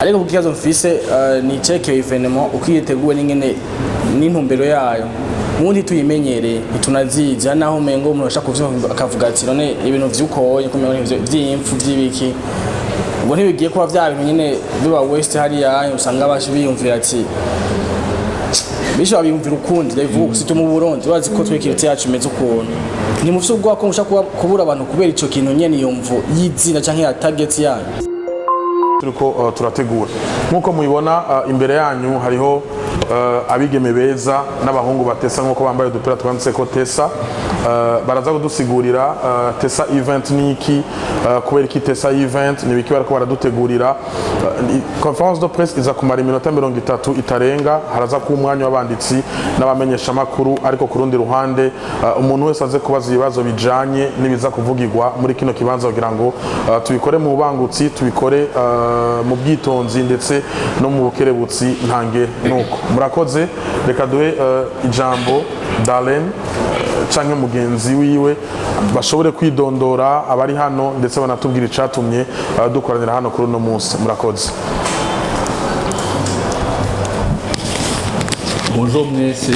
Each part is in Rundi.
Ariko ku kibazo mfise ni icekeye événement uko yiteguwe n'ingene n'intumbero yayo. Ubundi tuyimenyereye, ntitunazizi, hari naho umengo umuntu ashaka kuvyumva akavuga ati: "None ibintu vy'ukoye kumengo vy'impfu vy'ibiki?" Ubwo ntibigiye kuba vya bintu nyene biba waste hariya usanga baje biyumvira ati bisho babiyumvira ukundi. Ndabivuga si mu Burundi, bazi ko twe culture yacu imeze ukuntu. Ntimufise ubwoba ko mushaka kubura abantu kubera ico kintu nyene, iyo mvo y'izina canke ya target yayo? Turiko turategura nk'uko mubibona, imbere yanyu hariho abigeme beza n'abahungu batesa, nk'uko bambaye udupira twanditse ko Tesa. Baraza kudusigurira Tesa Event ni iki, kubera iki Tesa Event, ni ibiki bariko baradutegurira. Conférence de presse iza kumara iminota 30 itarenga. Haraza kuba umwanya w'abanditsi n'abamenyeshamakuru, ariko ku rundi ruhande umuntu wese aze kubaza ibibazo bijanye n'ibiza kuvugirwa muri kino kibanza, kugira ngo tubikore mu bubangutsi, tubikore mu bwitonzi ndetse no mu bukerebutsi ntange. Nuko murakoze, reka duhe ijambo Darlene canke mugenzi wiwe, bashobore kwidondora abari hano, ndetse banatubwira icatumye dukoranira hano kuri uno munsi. Murakoze. Bonjour mwese.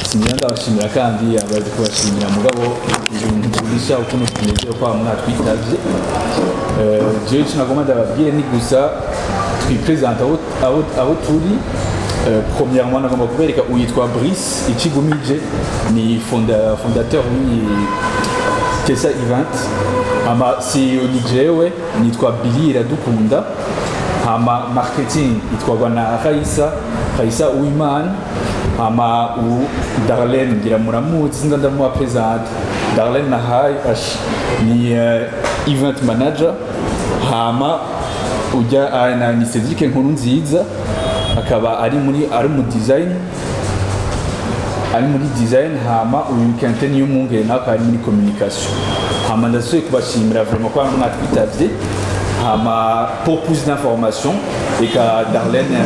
Singira ndabashimira kandi abazi kubashimira, mugabo ibintu tugisha ukuntu tumeze kwa mwatwitavye. Jewe ico nagomba ndababwire ni gusa twiprésente abo turi. Premièrement, nagomba kubereka uyitwa Brice Icigumije, ni fondateur w'iyi Tesa Event. Hama si ni jewe nitwa Billy Iradukunda. Hama marketing itwarwa na Raisa, Raisa Uwimana. Hama u Darlene ngira muramuzi, sinza ndamuha présente. Darlene Nahay ash ni event manager. Hama ujya na ni Cedric Nkuru Nziza, akaba ari mu design, ari muri design. Hama uyu Quentin Niyomwungere nawe akaba ari muri communication. Hama ndasubiye kubashimira vraiment ko mwatwitavye. Hama pour plus d'informations, reka Darlene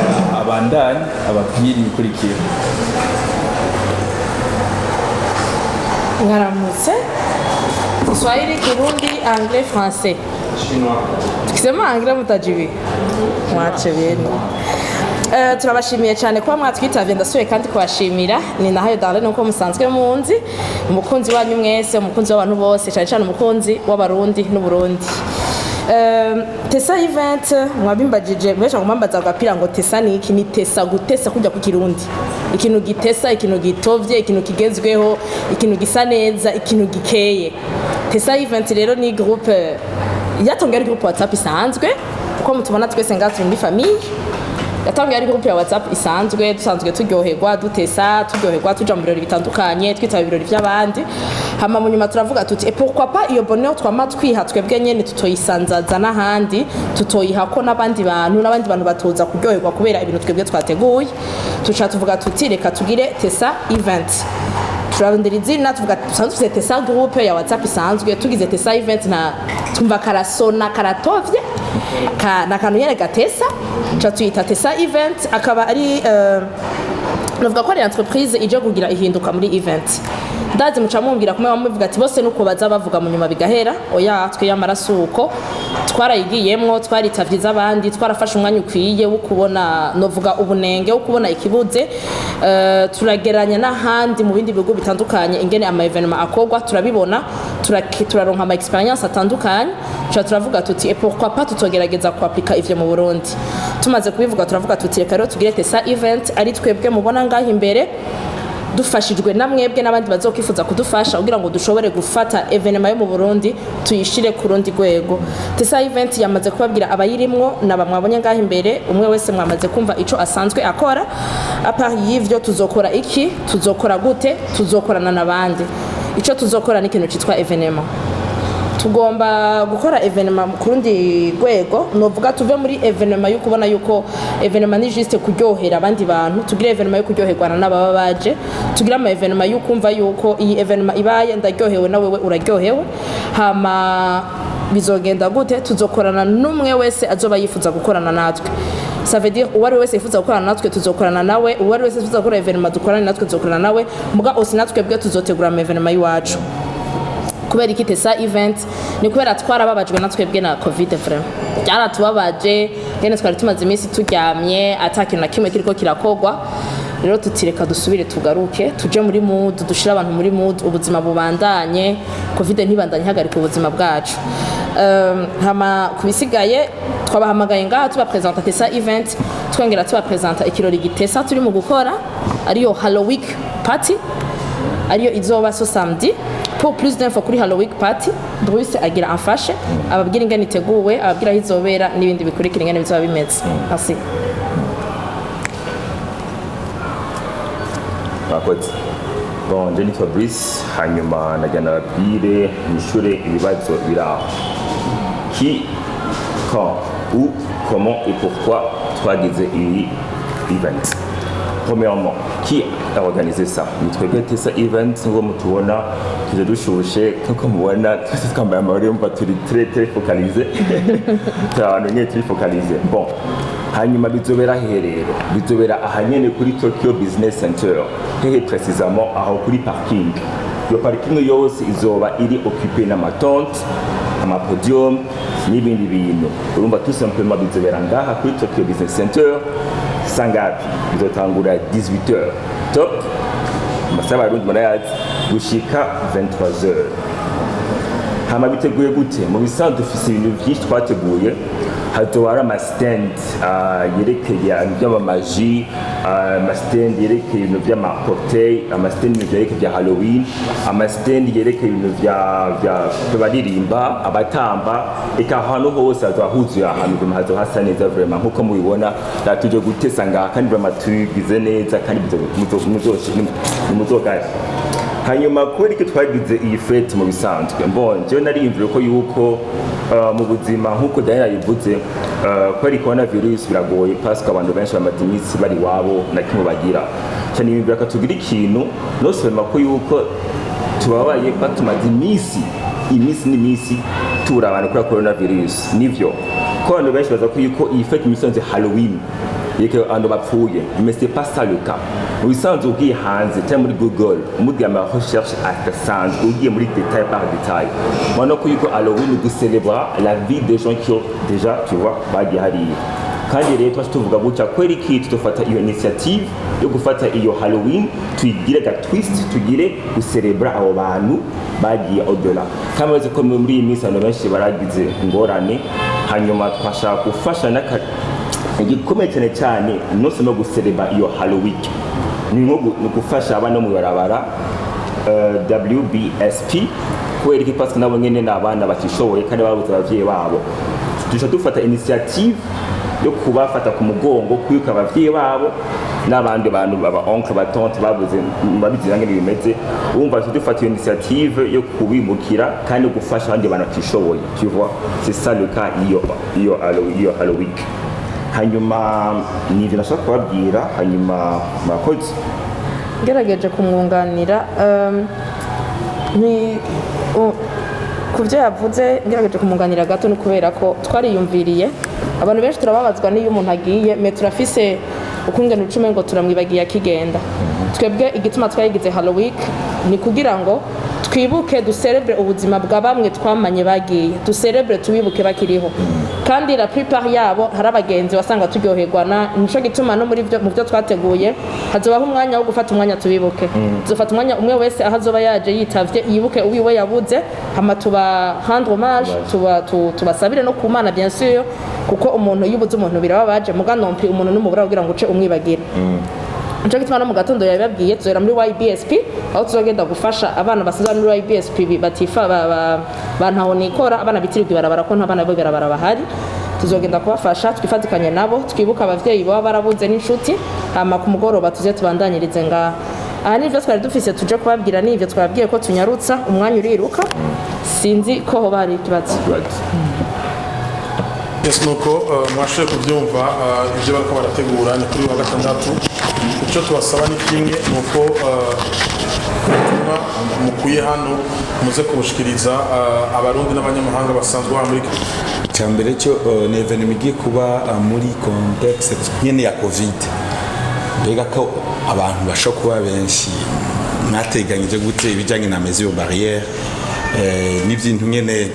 abandanye ababwire ibikurikira. Mwaramutse. Kiswahili, Kirundi, Anglais, Français. Tukisema Anglais mutajibi. Mwache bene. Turabashimiye cyane kuba mwatwitavye. Ndasubiye kandi kubashimira. Ni Nahayo Darlene, uko musanzwe munzi, umukunzi wanyu mwese, umukunzi w'abantu bose, cyane cyane umukunzi w'Abarundi n'Uburundi. Tesa Event, mwabimbajije benshi ngo mwambaza agapira ngo Tesa ni iki? Ni Tesa, gutesa kujya ku Kirundi, ikintu gitesa, ikintu gitovye, ikintu kigezweho, ikintu gisa neza, ikintu gikeye. Tesa Event rero ni groupe yatangiye ari groupe WhatsApp isanzwe, uko mutubona twese ngaha turi muri famille. Yatangiye ari groupe ya WhatsApp isanzwe, dusanzwe turyoherwa, dutesa, turyoherwa, tuja mu birori bitandukanye, twitaba ibirori by'abandi. Hama mu nyuma turavuga tuti: "Et pourquoi pas iyo bonheur twama twiha twebwe nyene tutoyisanzaza n'ahandi, tutoyiha ko n'abandi bantu, n'abandi bantu batoza kuryoherwa kubera ibintu twebwe twateguye?" Tuca tuvuga tuti: "Reka tugire Tesa Event." Turarondera izina, tuvuga dusanzwe dufite Tesa groupe ya WhatsApp isanzwe, tugize Tesa Event nta tumva karasona karatovye ka, na kantu nyene gatesa, ca tuyita Tesa Event. Akaba ari navuga ko ari entreprise ije kugira ihinduka muri event. Ndazi muca mumbwira kumwe bamuvuga ati bose nuko baza bavuga, mu nyuma bigahera. Oya, twe amaraso uko twarayigiyemwo, twaritavye iz'abandi, twarafashe umwanya ukwiye wo kubona, novuga ubunenge, wo kubona ikibuze. Turageranya n'ahandi mu bindi bihugu bitandukanye ingene ama événement akorwa, turabibona, turaronka ama expérience atandukanye. Tuca turavuga tuti: "Et pourquoi pas tutogerageza kuapplika ivyo mu Burundi?" Tumaze kubivuga, turavuga tuti: "Reka rero tugire Tesa Event", ari twebwe mubona ngaho imbere, dufashijwe na mwebwe n'abandi bazokifuza kudufasha, kugira ngo dushobore gufata événement yo mu Burundi tuyishire ku rundi rwego. Tesa Event yamaze kubabwira abayirimwo, naba mwabonye ngaho imbere, umwe wese mwamaze kumva ico asanzwe akora. À part y'ivyo, tuzokora iki? Tuzokora gute? Tuzokorana n'abandi. Ico tuzokora ni ikintu citwa événement. Tugomba gukora événement ku rundi rwego, novuga tuve muri événement yo kubona yuko événement ni juste kuryohera abandi bantu, tugire événement yo kuryoherwana n'ababa baje, tugire ama événement yo kumva yuko iyi événement ibaye ndaryohewe, na wewe uraryohewe. Hama bizogenda gute? Tuzokorana n'umwe wese azoba yifuza gukorana natwe. Ça veut dire uwo ari we wese yifuza gukorana natwe, tuzokorana nawe. Uwo ari wese yifuza gukora événement dukorane natwe, tuzokorana nawe. Muga aussi natwe bwe tuzotegura ama événement y'iwacu. Kubera iki Tesa Event? Ni kubera twarababajwe na twebwe na Covid. Vraiment byaratubabaje. Ngene twari tumaze iminsi turyamye, ata kintu na kimwe kiriko kirakogwa. Rero tutireka dusubire, tugaruke, tuje muri mood, dushire abantu muri mood, ubuzima bubandanye, COVID ntibandanye ihagarika ubuzima bwacu. Hama kubisigaye, twabahamagaye ngaha tubapresenta Tesa Event, twongera tubapresenta ikirori gitesa turi mu gukora, ariyo Halloween party, ariyo izoba ce samedi. Pour plus d'infos kuri Halloween party, Bruce agira amfashe ababwira ingene iteguwe, ababwira aho izobera n'ibindi bikurikira, ingene bizoba bimeze. Merci. Murakoze. Bon, je ni Fabrice, hanyuma najya nababwire nishure ibibazo biri aho: qui, quand, où, comment et pourquoi twagize iyi event. Premièrement, qui a organisé ça? Ni twebwe Tesa Event. Nk'uko mutubona, tuje dushushe, nk'uko mubona twese twambaye amarembo, turi très très focalisé, turi ahantu nyine turi focalisé. Bon, hanyuma bizobera hehe rero? Bizobera aha nyene kuri Tokyo Business Center. Hehe précisément? Aho kuri parking. Iyo parking yose izoba iri occupé n'amatente, amapodium n'ibindi bintu. Urumva, tout simplement bizobera ngaha kuri Tokyo Business Center. Sangapi? Bizotangura 18h top, amasaha y'Abarundi murayazi, gushika 23h. Hama biteguye gute? Mu bisanzwe dufise ibintu byinshi twateguye. Hazoba hari amastand yerekeye ibintu by'amamaji, amastand yerekeye ibintu by'amacocktail, amastand ibintu vyerekeye bya Halloween, amastand yerekeye ibintu vya by'abaririmba, abatamba, eka ahantu hose hazoba huzuye. Ahantu vraiment hazoba hasa neza vraiment, nkuko mubibona. La tuje gutesa ngaha kandi vraiment tugize neza kandi muzogaya. Hanyuma kubera icyo twagize iyi fête? Mu bisanzwe mbon jewe nariyumvira ko yuko mu buzima, nk'uko Daniel yabivuze, kubera coronavirus biragoye, parce que abantu benshi bamaze iminsi bari iwabo, na kimwe bagira cyane. Yiyumvira ko tugira ikintu, non seulement ko yuko tubabaye, batumaze iminsi, iminsi n'iminsi tubura abantu kubera coronavirus. Nivyo ko abantu benshi baza ko yuko iyi fête mu bisanzwe Halloween yeke abantu bapfuye, mais c'est pas ça le cas. Mu bisanzwe ugiye hanze cyangwa muri Google, mugiye ama recherche adasanzwe, ugiye muri détail par détail, ubona ko yuko Halloween gucélébra la vie des gens qui ont déjà, tu vois, bagiye hariya. Kandi rero twaje tuvuga gutya: kubera iki tudafata iyo initiative yo gufata iyo Halloween, tuyigire ga twist, tugire gucelebra abo bantu bagiye au-delà? Kandi bazi ko muri iyi minsi abantu benshi baragize ingorane. Hanyuma twashaka gufasha n'aka igikomeye cyane cyane, non seulement gucelebra iyo Halloween, ni nko ni gufasha abana bo mu ibarabara, WBSP. Kubera iki? Parce que nabo nyene ni abana batishoboye kandi babuze abavyeyi babo. Duca dufata initiative yo kubafata ku mugongo, kwibuka abavyeyi babo n'abandi bantu, baba oncle, ba tante babuze, babizi ngene bimeze. Urumva, duca dufata iyo initiative yo kubimukira kandi gufasha abandi bantu batishoboye, tu vois. C'est ça le cas, iyo Halloween. Hanyuma ni ibyo nashaka kubabwira. Hanyuma murakoze. Ngerageje kumwunganira, ni ku byo yavuze, ngerageje kumwunganira gato, ni kubera ko twariyumviriye abantu benshi turababazwa n'iyo umuntu agiye, mais turafise ukungena ucume ngo turamwibagiye akigenda. Twebwe igituma twayigize Halloween ni kugira ngo twibuke, ducelebre ubuzima bwa bamwe twamanye bagiye, ducelebre, tubibuke bakiriho. Kandi la plupart yabo hari abagenzi wasanga turyoherwa. Nico gituma no muri byo, mu byo twateguye, hazobaho umwanya wo gufata umwanya tubibuke. Tuzofata umwanya, umwe wese aho azoba yaje yitavye yibuke uwiwe yabuze, hama tuba rendre hommage, tubasabire no ku Mana, bien sûr, kuko umuntu iyo ubuze umuntu birababaje. Muga non plus umuntu n'umubura kugira ngo uce umwibagira. Nico gituma no mu gatondo yabibabwiye, tuzera muri YBSP, aho tuzogenda gufasha abana basanzwe muri YBSP batifa bantaho nikora, abana bitirirwa ibarabara, ko nta bana bo ibarabara bahari. Tuzogenda kubafasha, twifatikanye nabo, twibuka abavyeyi baba barabuze n'inshuti. Hama ku mugoroba tuze tubandanyirize ngaha. Aha nivyo twari dufise tuje kubabwira, nivyo twababwiye ko tunyarutsa, umwanya uriruka. Sinzi ko hoba hari ikibazo. Yes, nuko mwashoboye kubyumva, ibyo bariko barategura ni kuri wa gatandatu. Icyo tubasaba ni kimwe, ni uko ubutumwa mukuye hano muze kubushikiriza Abarundi n'abanyamahanga basanzwe baba muri Icya mbere cyo, ni événement igiye kuba muri contexte nyene ya COVID. Mbega ko abantu bashobora kuba benshi, mwateganyije gute ibijyanye na mesure barrière n'ibintu nyene?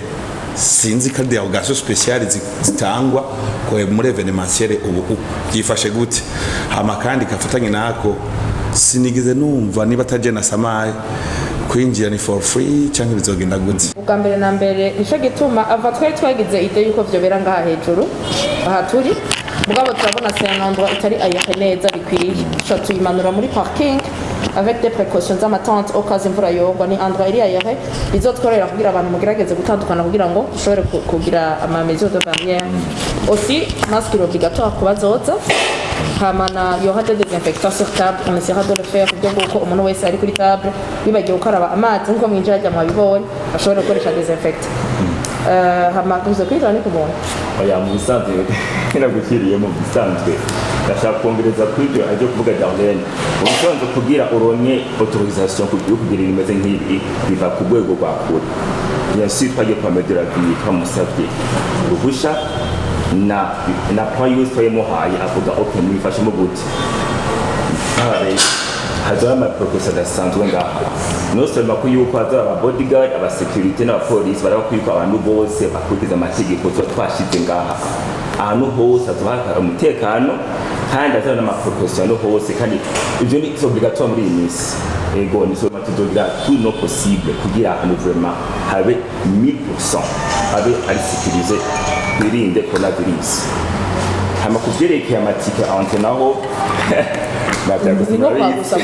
Sinzi ko ari dérogation spéciale zitangwa ko muri événementiel ubu byifashe gute. Hama kandi kafatanye nako, sinigeze numva niba ataje na samaye, kwinjira ni for free cyangwa bizogenda gute? Ubwa mbere na mbere, nico gituma ava twari twagize idée yuko vyobera ngaha hejuru aha turi, mugabo turabona c'est un endroit itari aéré neza bikwiye, tuca tuyimanura muri parking avec des précautions z'amatente au cas imvura yogwa. Ni endroit iri aéré, bizotworohera kugira abantu mugerageze gutandukana kugira ngo dushobore kugira ama mesures de barrière. Aussi, masque est obligatoire ku bazoza, hama na y aura des désinfectants sur table, on essaiera de le faire kuburyo bw'uko umuntu wese ari kuri table bibagiwe gukaraba amazi nk'uko mwinjira hajya mwabibonye, ashobora gukoresha désinfectant. Hama tuze kwinjira ni ku muntu. Oya, mu bisanzwe nagukiriye, mu bisanzwe ndashaka kongereza kuri ibyo ajya kuvuga Darlene. Mu bisanzwe, kugira uronke autorisation yo kugira ibimeze nk'ibi biva ku rwego rwa kure. Bien sûr, twagiye kwa maire de la ville, twamusabye uruhusha na plan yose twayimuhaye, avuga: "Ok, mwifashemo gute?" Hazoba amaprécautions adasanzwe ngaha, non seulement ko yuko hazoba aba bodyguard, aba sécurité n'abapolisi baraba ko yuko abantu bose bakurikiza amategeko tuba twashize ngaha. Ahantu hose hazoba hari umutekano kandi hazoba n'amaprécautions ahantu hose, kandi ivyo ni obligatoire muri iyi minsi. Ego, ni seulement tuzogira tout nos possible kugira ahantu vraiment habe 1000%, habe ari sécurisé, twirinde coronavirus. Hama ku vyerekeye amatike ante naho, Ni nko kwa gusa,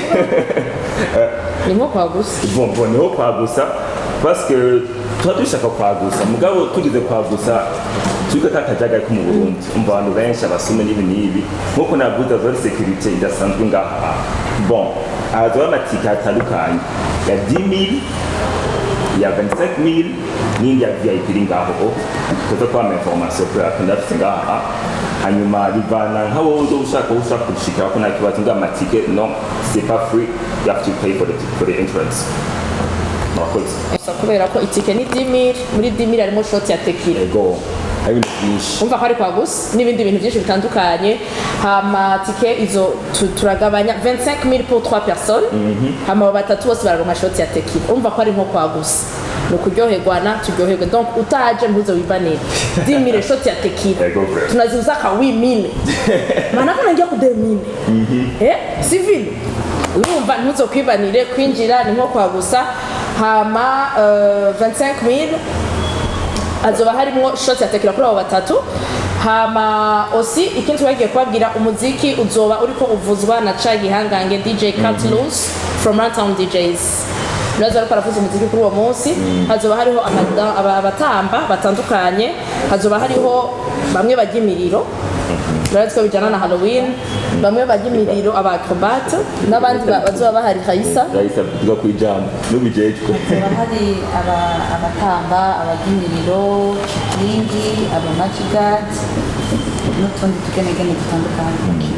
ni nko kwa gusa. Bon, niho kwa gusa, parce que tuba dushaka kwa gusa, mugabo tugize kwa gusa turiko ka kajagari ko mu Burundi, umva abantu benshi abasume n'ibi n'ibi. Nkuko navuze, zori sécurité idasanzwe ngaha. Bon, hazoba amatike atandukanye ya 10 000, ya 25 000 n'indi ya VIP iri ngaho. Tuza kuba ama information kubera ko ndafise ngaha. Hanyuma bivana nka wowe uzo ushaka gushikira ko nta kibazo ngaha. Amatike, non, c'est pas free, you have to pay for the entrance. Murakoze. Gusa kubera ko itike ni 10 000, muri 10 000 harimo shot ya tequila. Ego, hari ibintu byinshi. Umva ko ari kwa gusa n'ibindi bintu byinshi bitandukanye. Hama tike izo turagabanya 25 000 pour 3 personnes, hama abo batatu bose bararonka shot ya tequila. Umva ko ari nko kwa gusa, ni ukuryoherwana, turyoherwe. Donc utaje ntuze wibanire. 10 000, shot ya tequila. Ego, vrai. Tunaziuza ka 8000, maana ko naingia ku 2000, si vile? Urumva ntuzokwibanire, kwinjira ni nko kwa gusa. Hama 25 000 azoba harimwo shot ya tequila kuri abo batatu. Hama aussi ikindi twagiye kubabwira, umuziki uzoba uriko uvuzwa na ca gihangange DJ Cut Loose from Runtown DJs, nazo ariko aravuza umuziki kuri uwo munsi. Hazoba hariho abatamba batandukanye, hazoba hariho bamwe bajya imiriro, murazi ko bijyana na Halloween, bamwe bajya imiriro, aba acrobate n'abandi bazoba bahari. Raisa. Raisa, tuga ku ijambo n'ubijejwe. Haba hari abatamba, abajya imiriro, kikingi, aba majigat n'utundi tugenegene dutandukanye.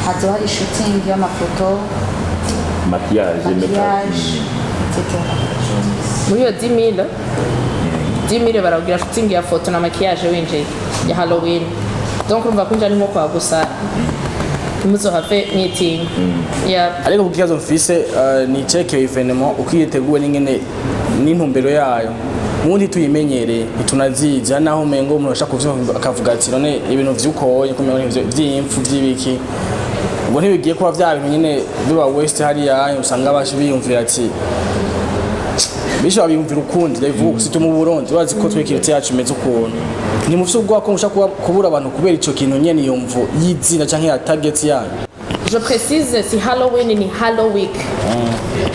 Hazoba hari shooting y'amafoto, maquillage, makeup. Maquillage, etc. Muri iyo 10 000, 10 000 baragira shooting ya foto na maquillage winjiye ya Halloween. Donc urumva kwinjira ni nko kwa gusa, ntimuzohave mwitinya. Yeah. Ariko ku kibazo mfise, ni cekeye événement uko yiteguwe n'ingene n'intumbero yayo. Ubundi tuyimenyereye, ntitunazizi, hari naho umengo umuntu ashaka kuvyumva akavuga ati: "None ibintu vy'ukoye ko umengo vy'impfu vy'ibiki?" Ubwo ntibigiye kuba vya bintu nyene biba west hariya usanga baje biyumvira ati bisho babiyumvira ukundi. Ndabivuga si mu Burundi, bazi ko twe kirite yacu imeze ukuntu. Ntimufise ubwoba ko mushaka kubura abantu kubera ico kintu nyene, iyo mvo y'izina canke ya target yayo? Je précise, si Halloween, ni Halloween.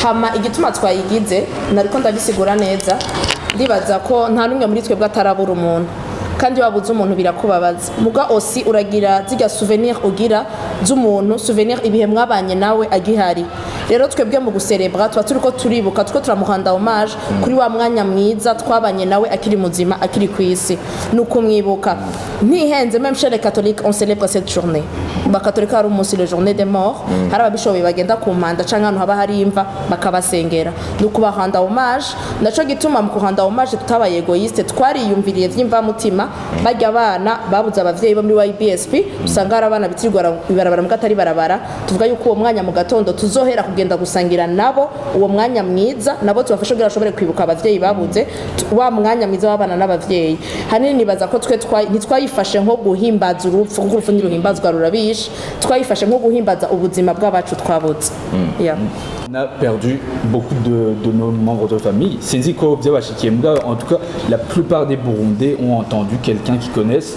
Hama igituma twayigize, nariko ndabisigura neza, ndibaza ko nta n'umwe muri twebwe atarabura umuntu, kandi wabuze umuntu birakubabaza. Muga aussi uragira zirya souvenir, ugira z'umuntu souvenir, ibihe mwabanye nawe agihari. Rero twebwe mu guserebra tuba turiko turibuka, turiko turamuhanda hommage kuri wa mwanya mwiza twabanye nawe akiri muzima, akiri ku isi, ni ukumwibuka. Ntihenze, même chez les catholiques on célèbre cette journée. Mu bakatolika hari umunsi, le journée des morts, hari ababishoboye bagenda ku mpanda canke ahantu haba hari imva bakabasengera, ni ukubahanda hommage. Naco gituma mu kuhanda hommage tutabaye égoïste, twariyumviriye vy'imvamutima. Gushima barya abana babuze abavyeyi bo muri YBSP. Usanga hari abana bitirirwa ibarabara mbwa atari barabara. Tuvuga yuko uwo mwanya mu gatondo tuzohera kugenda gusangira nabo, uwo mwanya mwiza nabo tubafashe kugira bashobore kwibuka abavyeyi babuze, wa mwanya mwiza w'abana n'abavyeyi. Hanini nibaza ko twe ntitwayifashe nko guhimbaza urupfu, kuko urupfu ntiruhimbazwa, rurabishe. Twayifashe nko guhimbaza ubuzima bw'abacu twabuze. Yeah. On a perdu beaucoup de nos membres de famille. Sinzi ko byabashikiye mbwa, en tout cas, la plupart des Burundais ont entendu quelqu'un qu'ils connaissent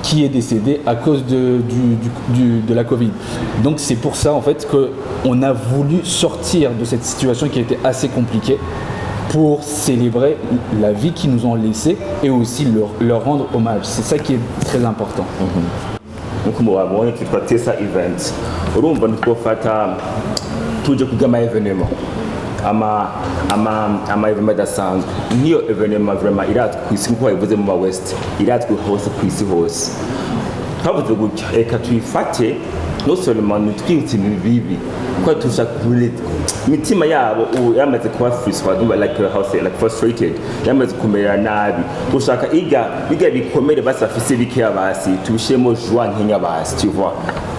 qui est décédé à cause de la Covid. Donc c'est pour ça en fait qu'on a voulu sortir de cette situation qui était assez compliquée pour célébrer la vie qu'ils nous ont laissée et aussi leur rendre hommage. C'est ça qui est très important. Nkuko mubabonye, twitwa Tesa Event. Urumva ntitwofata tuje kuga ama événement, ama événement adasanzwe nk'iyo. Événement vraiment iratwi ku isi, nkuko babivuze mu ma west, iratwi hose ku isi hose. Twavuze gutya: reka tuyifate, non seulement ntitwibutse ibintu bibi, kuko tushaka imitima yabo ubu yamaze kuba frustré, like how say, like frustrated, yamaze kumera nabi. Dushaka iga biga bikomere basi bafise bikeya, basi tubishiremo joie nkenya basi, tu vois,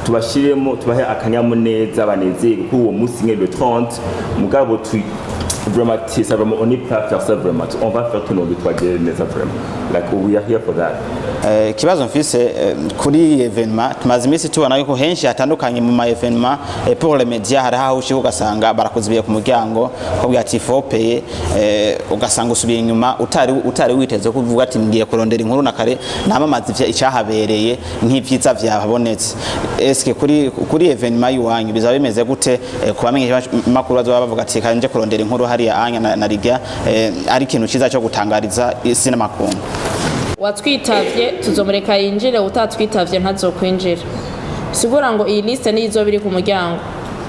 tubashiremo, tubahe akanyamuneza, banezerwe kuko uwo munsi nyene le 30. Mugabo tu vraiment ça vraiment, on est prêt à faire ça. Vraiment, on va faire tout nos twagere neza vraiment, like we are here for that. Ikibazo mfise kuri iyi événement, tumaze iminsi tubona yuko henshi hatandukanye mu ma événement pour les médias hari aho ushika ugasanga barakuzibiye ku muryango, bakubwira ati faut payer, ugasanga usubiye inyuma utari witeze kuvuga ati ngiye kurondera inkuru na kare namamaza icyahabereye nk'ivyiza vyahabonetse. Eske kuri événement y'iwanyu bizaba bimeze gute ku bamenyesha makuru bazoba bavuga ati kanje kurondera inkuru hariya anya na rigya, ari ikintu ciza cyo gutangariza isi n'amakungu? Watwitavye tuzomureka yinjire, utatwitavye ntazokwinjira. Bisigura ngo iyi liste niyo izoba iri ku muryango.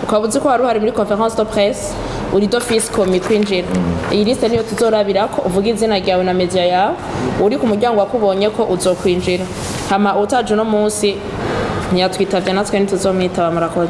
Ukaba uzi ko wari uhari muri conférence de presse, uri d'office commis kwinjira. Iyi liste niyo tuzorabirako, uvuga izina ryawe na media yawe, uri ku muryango wakubonye ko uzokwinjira. Hama utaje uno munsi ntiyatwitavye, natwe ntituzomwitaba. Murakoze.